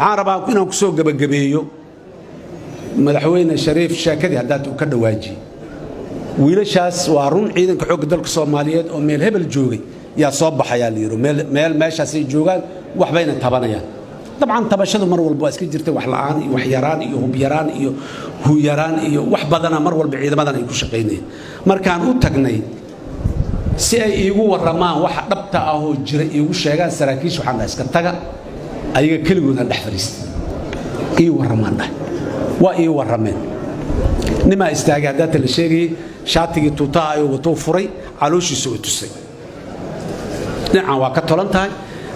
Waxaan rabaa inaan ku soo gebagabeeyo Madaxweyne Shariif sheekadii haddaad uu ka dhawaajiyey. Wiilashaas waa run, ciidanka xoogga dalka Soomaaliyeed oo meel hebel joogay yaa soo baxayaa la yidhi, meel meeshaasay joogaan, waxbayna tabanayaan. Dabcan tabashadu mar walba waa iska jirtay, wax la'aan iyo wax yaraan iyo hub yaraan iyo huyaraan iyo wax badana mar walba ciidamadan ay ku shaqaynayeen. Markaan u tagnay si ay iigu warramaan waxa dhabta ah oo jira iigu sheegaan saraakiisha, waxaan dhahay, "Iska taga." Ayaga keligoodaan dhex fadhiistay, "Ii warramaan," dhahay. Waa ii warrameen. Nimaa istaagay haddaata la sheegayey, shaatigii tuutaha ayuu watuu furay, calooshiisa u tusay. Dhinacan waa ka tolan tahay,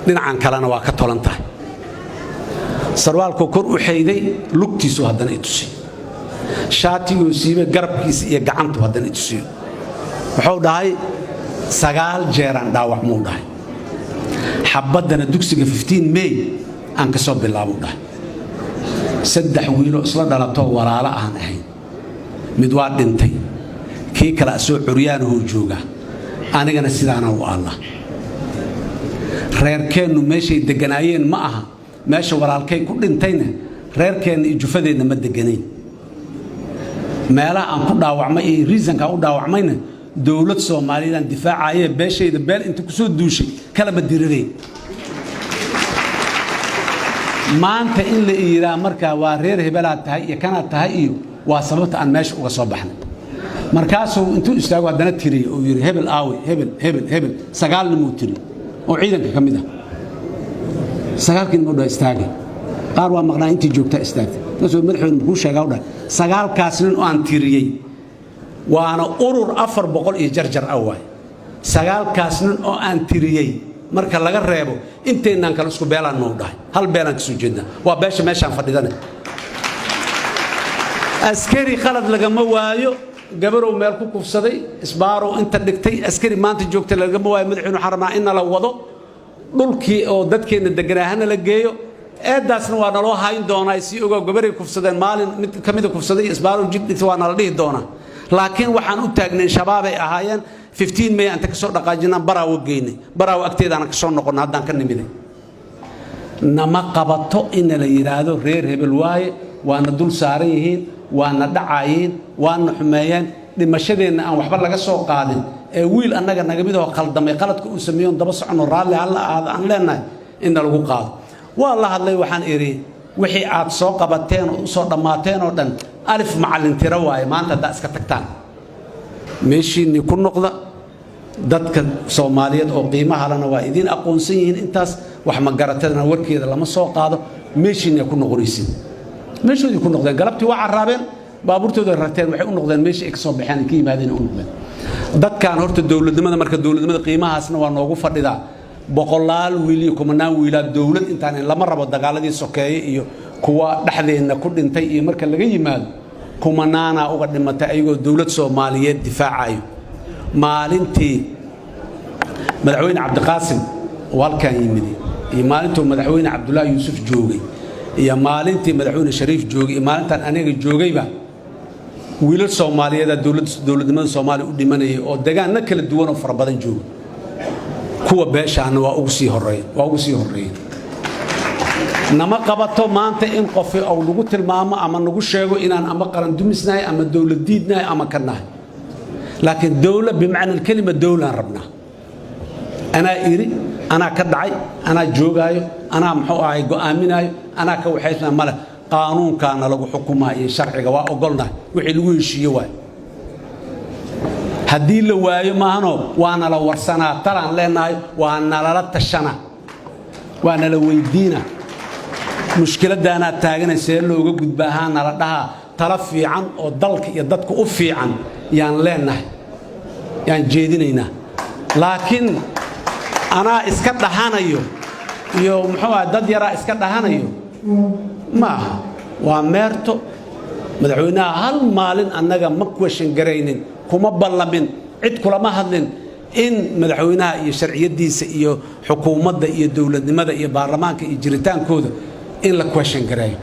dhinacan kalena waa ka tolan tahay. Sarwaalkuu kor u xayday, lugtiisu haddana i tusiy. Shaatiguu siibay, garabkiisa iyo gacantu haddana i tusiyo. Wuxuu dhahay, "9 jeeraan dhaawacmuu," dhahay, "xabaddana dugsiga May aan ka soo bilaabuu," dhahay. "3 wiiloo isla dhalatoo walaalo aan ahayn, mid waa dhintay, kii kale asoo curyaanahuu joogaa, anigana sidaana u allah. Reerkeennu meeshay degganaayeen ma aha meesha walaalkay ku dhintayna, reerkeenna iyo jufadeenna ma degganayn. Meelaha aan ku dhaawacmay iyo reasonkaan u dhaawacmayna, dowlad Soomaaliyeedaan difaacayee, beeshayda beel inta ku soo duushay kalama dirirayn. Maanta in la yidhaa markaa waa reer hebelaad tahay iyo kanaad tahay iyo waa sababta aan meesha uga soo baxnay." Markaasuu intuu istaago haddana tiriyey oo yidhi, "Hebel aawe, hebel, hebel, hebel." 9 nimuu tiri oo ciidanka ka mid ah. Sagaalkii nimuu dhaha, "Istaagay." Qaar waa maqnaa, intii joogtaa istaagtay. Markaasuu, "Madaxweyne, makuu sheegaa?" u dhahay. "Sagaalkaas nin oo aan tiriyey, waana urur 400 iyo jarjar ah waay, sagaalkaas nin oo aan tiriyey marka laga reebo, inteennaan kale isku beelaan noo," dhahay. "Hal beelaan ka soo jeednaa, waa beesha meeshaan fadhidane. Askari qalad lagama waayo, gabarow meel ku kufsaday, isbaarow inta dhigtay, askari maanta joogta lagama waayo. Madaxweyne, waxaan rabnaa in nala wado dhulkii oo dadkeenna deganaa hana la geeyo. Eeddaasna waa naloo hayn doonaa, sii ogow, gabaray kufsadeen maalin mid ka mida kufsaday, isbaarow jid dhigtay, waa nala dhihi doonaa. Laakiin waxaan u taagnayn Shabaabay ahaayeen. 15 May anta ka soo dhaqaajinaan Baraawo geynay, Baraawo agteedaana ka soo noqonna haddaan ka nimiday. Nama qabato ina la yidhaahdo reer hebel waaye, waana dul saaran yihiin, waana dhacayiin, waana xumeeyeen, dhimashadeenna aan waxba laga soo qaadin, ee wiil annaga naga mid oo khaldamay qaladka uu sameeyoon daba soconno, raalli halla ahaado aan leenahay, inna lagu qaado." Waa la hadlay, waxaan idhi, "Wixii aad soo qabateen oo u soo dhammaateen oo dhan alif macallin tiro waaye. Maanta haddaa iska tagtaan, meeshiinnii ku noqda. Dadka Soomaaliyeed oo qiimaha lana waa idiin aqoonsan yihiin. Intaas wax magaratadana warkeeda lama soo qaado. Meeshiinni ku noqonaysin." Meeshoodii ku noqdeen. Galabtii waa carraabeen, baabuurtooda rarteen, waxay u noqdeen meeshii ay ka soo baxeen, ay ka yimaadeen u noqdeen. Dadkan horta dowladnimada, marka dowladnimada qiimahaasna waa noogu fadhidaa. Boqolaal wiil iyo kumanaan wiilaa dowlad intaan lama rabo, dagaaladii sokeeye iyo kuwa dhexdeenna ku dhintay iyo marka laga yimaado, kumanaanaa uga dhimatay ayagoo dowlad Soomaaliyeed difaacayo. Maalintii Madaxweyne Cabdiqaasim oo halkan yimid, iyo maalintuu Madaxweyne Cabdullaahi Yuusuf joogay, iyo maalintii Madaxweyne Shariif joogay, iyo maalintaan aniga joogayba, wiilal Soomaaliyeedaa dowladnimada Soomaaliya u dhimanayay oo degaanno kala duwan oo fara badan jooga. Kuwa beeshaana waa ugu sii horreeya, waa ugu sii horreeya. Nama qabato maanta in qofi uu nagu tilmaamo ama nagu sheego inaan ama qaran dumisnahay ama dowlad diidnahay ama ka nahay. Laakiin dowla bimacna alkelima dowlaan rabnaa. Anaa iri, anaa ka dhacay, anaa joogaayo, anaa muxuu ahay go'aaminaayo, anaa ka waxaysnaa male. Qaanuunkaana lagu xukumaa iyo sharciga waa ogolnahay, wixii lagu heshiiye waay. Haddii la waayo maahanoo, waa nala warsanaa, talaan leenahay, waa nalala tashanaa, waa nala weydiina. Mushkiladdaanaa taagana see looga gudbaahaa nala dhahaa. Tala fiican oo dalka iyo dadka u fiican yaan leenahay, yaan jeedinaynaa. Laakiin anaa iska dhahanayo iyo muxuu aha dad yaraa iska dhahanayo ma aha, waa meerto. Madaxweynaha hal maalin annaga ma question garaynin, kuma ballamin, cid kulama hadlin in madaxweynaha iyo sharciyadiisa iyo xukuumadda iyo dowladnimada iyo baarlamaanka iyo jiritaankooda in la question gareeyo.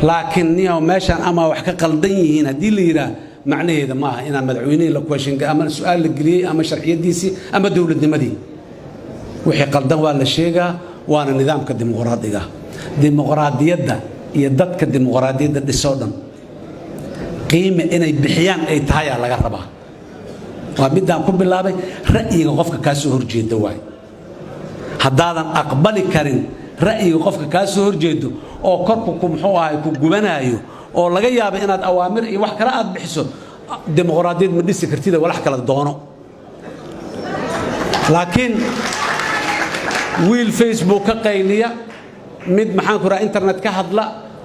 Laakiin niyow, meeshaan ama wax ka qaldan yihiin haddii la yidhaah, macnaheeda maaha inaan madaxweynihii la question ama su-aal la geliyey ama sharciyadiisii ama dowladnimadii. Wixii qaldan waa la sheegaa, waana nidaamka dimuqraadiga. Dimuqraadiyadda iyo dadka dimuqraadiyadda dhisoo dhan qiime inay bixiyaan ay tahayaa laga rabaa. Waa midaan ku bilaabay ra'yiga qofka kaa soo horjeeda waay. Haddaadan aqbali karin ra'yiga qofka kaa soo horjeedo oo korku ku, muxuu ahay, ku gubanaayo oo laga yaabo inaad awaamir iyo wax kale aad bixiso, dimuqraadiyad ma dhisi kartida, walax kala doono. Laakiin wiil Facebook ka qayliya, mid, maxaan ku raha, internet ka hadla,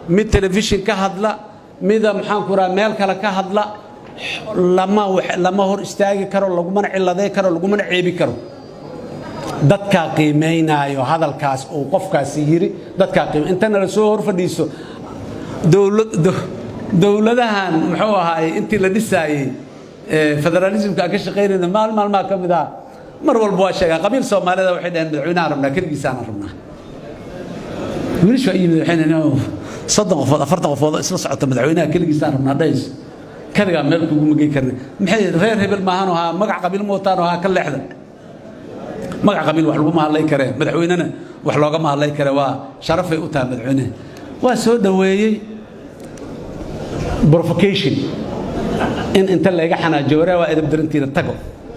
mid telefishin ka hadla, mida, maxaan ku raha, meel kale ka hadla, lama hor istaagi karo, lagumana ciladay karo, lagumana ceebi karo. Dadkaa qiimaynaayo hadalkaas uu qofkaasi yiri. Dadkaa qiim intana la soo hor fadhiiso. Dowladahan, muxuu ahaay, intii la dhisaayey federalismka aan ka shaqaynayna, maal maalmaha ka mid ah, mar walba waa sheegaa, qabiil Soomaalida waxay dhaheen: "Madaxweynahan rabnaa, keligiisaan rabnaa." Wiilashu waa yimid, waxay dhaheen: 30 qofood, 40 qofood oo isla socota, madaxweynaha keligiisaan rabnaa dhays, kaligaa meel kuguma gey karna. Maxay, reer hebel maahan ahaa, magac qabiil ma wataan ahaa, ka leexda. Magac qabiil wax laguma hadlay karee, madaxweynena wax loogama hadlay kare. Waa sharafay u tahay madaxweyneha. Waa soo dhoweeyey. Provocation in inta layga xanaajiyo, "Waree, waa edab darantiina, tago,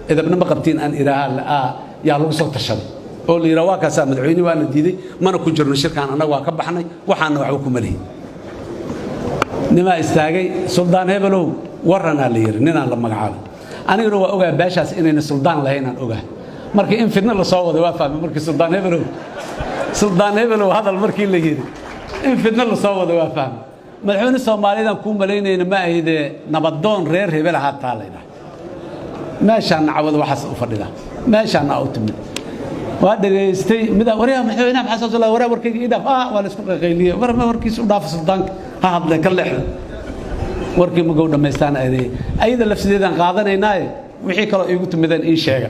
edabna ma qabtiin," aan idhaaha yaa lagu soo tashaday oo la yidhaha: "Waa kaasaa, madaxweyne waana diiday, mana ku jirno shirkaan, annaga waa ka baxnay, waxaana waxba kuma lihin." Nimaa istaagay: "Suldaan hebelow, warranaa," la yidhi. Ninaan la magacaabay. Aniguna waa ogaa beeshaas inayna suldaan lahaynaan ogaa. Markii in fidno la soo waday waa fahmay. Markii "Suldaan hebelow, suldaan hebelow, hadal" markii la yidhi, in fidno la soo waday waa fahmay. "Madaxweyne Soomaaliyadan kuu malaynayna ma ahidee, nabadoon reer hebel ahaa taa laydhaha. Meeshaan nacwada waxaas u fadhida, meeshaana u timid." Waa dhegaystay. Mida: "Waryaa, madaxweynaha maxaa soo? Waraa, warkayga ii dhaaf." Ah, waa la isku qayqayliyey. "War, warkiisa u dhaafa suldaanka, ha hadle, ka leexda." Warkii magow dhammaystaan adeey, ayada lafsideedaan qaadanaynaaye, wixii kaloo iigu timideen ii sheega.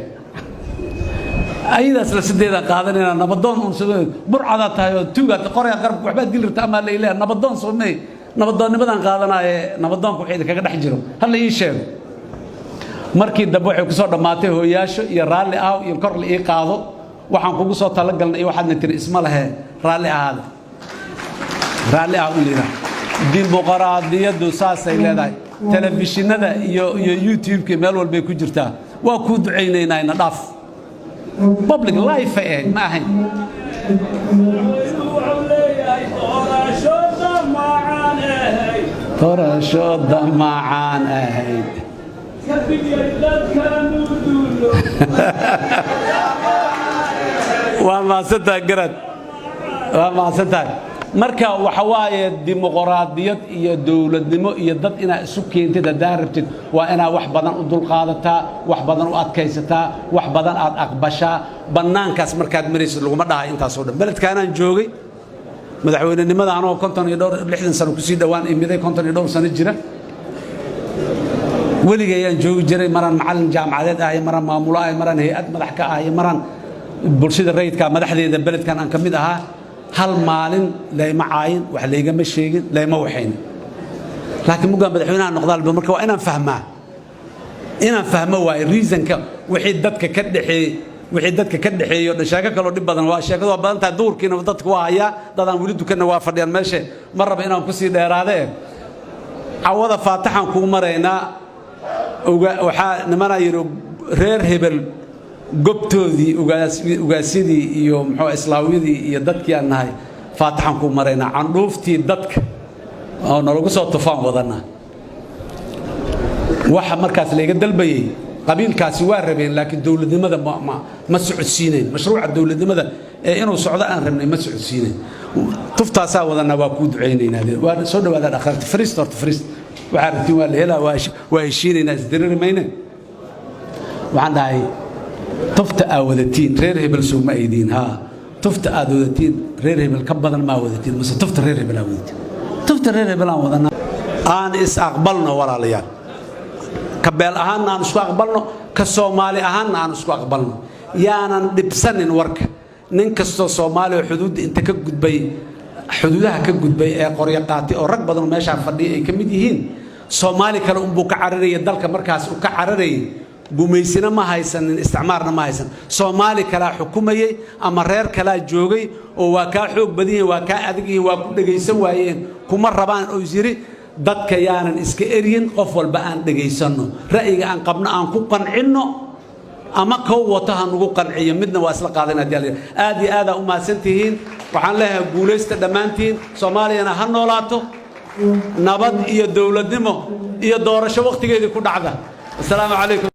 Ayadaas lafsideedaan qaadanaynaa. Nabadoon uun soo burcadaa tahay oo tuugaad, qoraya qarabka, waxbaad geli rabta amaa la ilaa nabadoon soomey. Nabadoonnimadaan qaadanaaye, nabadoonka wixii idinkaga dhex jiro ha la ii sheego. Markii dambe waxay ku soo dhammaatay hooyaasho iyo raalli ah iyo kor la ii qaado. Waxaan kugu soo talagalnay iyo waxaadna tiri isma lehe, raalli ahaada, raalli ah in la yidhaha. Dimuqraadiyaddu saasay leedahay. Telefishinada iyo YouTube-ka meel walbay ku jirtaa. "Waa kuu ducaynaynaa, ina dhaaf." Public life ay ahayd, ma ahayn. Wuxuu leeyahay doorashada macaan ahayd. Doorashada macaan ahayd. Kabigyay dadkanu duulo. Waa mahadsantahay, garad, waa mahadsantahay. Marka waxa waaye, dimuqraadiyad iyo dowladnimo iyo dad inaad isu keentid haddaa rabtid, waa inaad wax badan u dulqaadataa, wax badan u adkaysataa, wax badan aad aqbashaa. Bannaankaas markaad maraysid laguma dhahay intaasoo dhan. Beledkaanaan joogay madaxweynenimada anoo konton iyo dhowr, 60 sano kusii dhowaan imiday, konton iyo dhowr sano jira. Weligayaan joogi jiray, maraan macallin jaamacadeed ahay, maraan maamulo ahay, maraan hay-ad madax ka ahay, maraan bulshada rayidka madaxdeeda beledkan aan ka mid ahaa, hal maalin layma caayin, wax laygama sheegin, layma waxaynin. Laakiin muggaan madaxweynaha noqdaalba, marka waa inaan fahmaa, inaan fahmo waaye reasonka wixii dadka ka dhexeey, wixii dadka ka dhexeeyo dhan. Sheeko kaloo dhib badan waa, sheekadu waa badan tahay. Duurkiina dadku waa hayaa, dadaan weli dukanna waa fadhiyaan meeshe. Ma raba inaan kusii dheeraadee. Cawada faataxaan kuu maraynaa. Waxaa nimanaa yidhi reer hebel gobtoodii, ugaasyadii iyo muxuu islaawyadii iyo dadkii aan nahay, faataxaan kuu maraynaa, candhuuftii dadka oo nalagu soo tufaan wadanaa. Waxa markaas layga dalbayey, qabiilkaasi waa rabeen, laakiin dowladnimada ma socodsiinayn. Mashruuca dowladnimada ee inuu socdo aan rabnay ma socodsiinayn. Tuftaasaa wadanaa, waa kuu ducaynaynaa. Waa soo dhawaada dhakhaarta. Fariist horta, fariist. Waxaa rabtiin waa la helaa, waa heshiinaynaa, isdiriri mayne. Waxaan dhahay: "Tufta aa wadatiin, reer hebel soo ma aydiin? Haa. Tufta aad wadatiin reer hebel ka badan maa wadatiin, mase tufta reer hebel aa wadatiin? Tufta reer hebel aan wadanaa. Aan is aqbalno, walaalayaal. Ka beel ahaanna aan isku aqbalno, ka Soomaali ahaanna aan isku aqbalno. Yaanan dhibsanin warka. Nin kastoo Soomaaliya xuduudda inta ka gudbay, xuduudaha ka gudbay ee qoryo qaatay, oo rag badan meeshaa fadhiya ay ka mid yihiin, Soomaali kale unbuu ka cararaya dalka markaas uu ka cararayay. Gumaysina ma haysanin, isticmaarna ma haysan. Soomaali kalaa xukumayey ama reer kalaa joogay oo waa kaa xoog badan yihin, waa kaa adag yihin, waa ku dhegaysan waayeen, kuma rabaan, oo is yidhi dadka yaanan iska eryin, qof walba aan dhegaysanno, ra'yiga aan qabno aan ku qancinno, ama kow wato ha nugu qanciyo, midna waa isla qaadan. Haddii alla aad iyo aadaa u mahadsan tihiin. Waxaan leeyahay guulaysta dhammaantiin, Soomaaliyana ha noolaato, nabad iyo dowladnimo iyo doorasho wakhtigeedii ku dhacda. Asalaamu calaykum.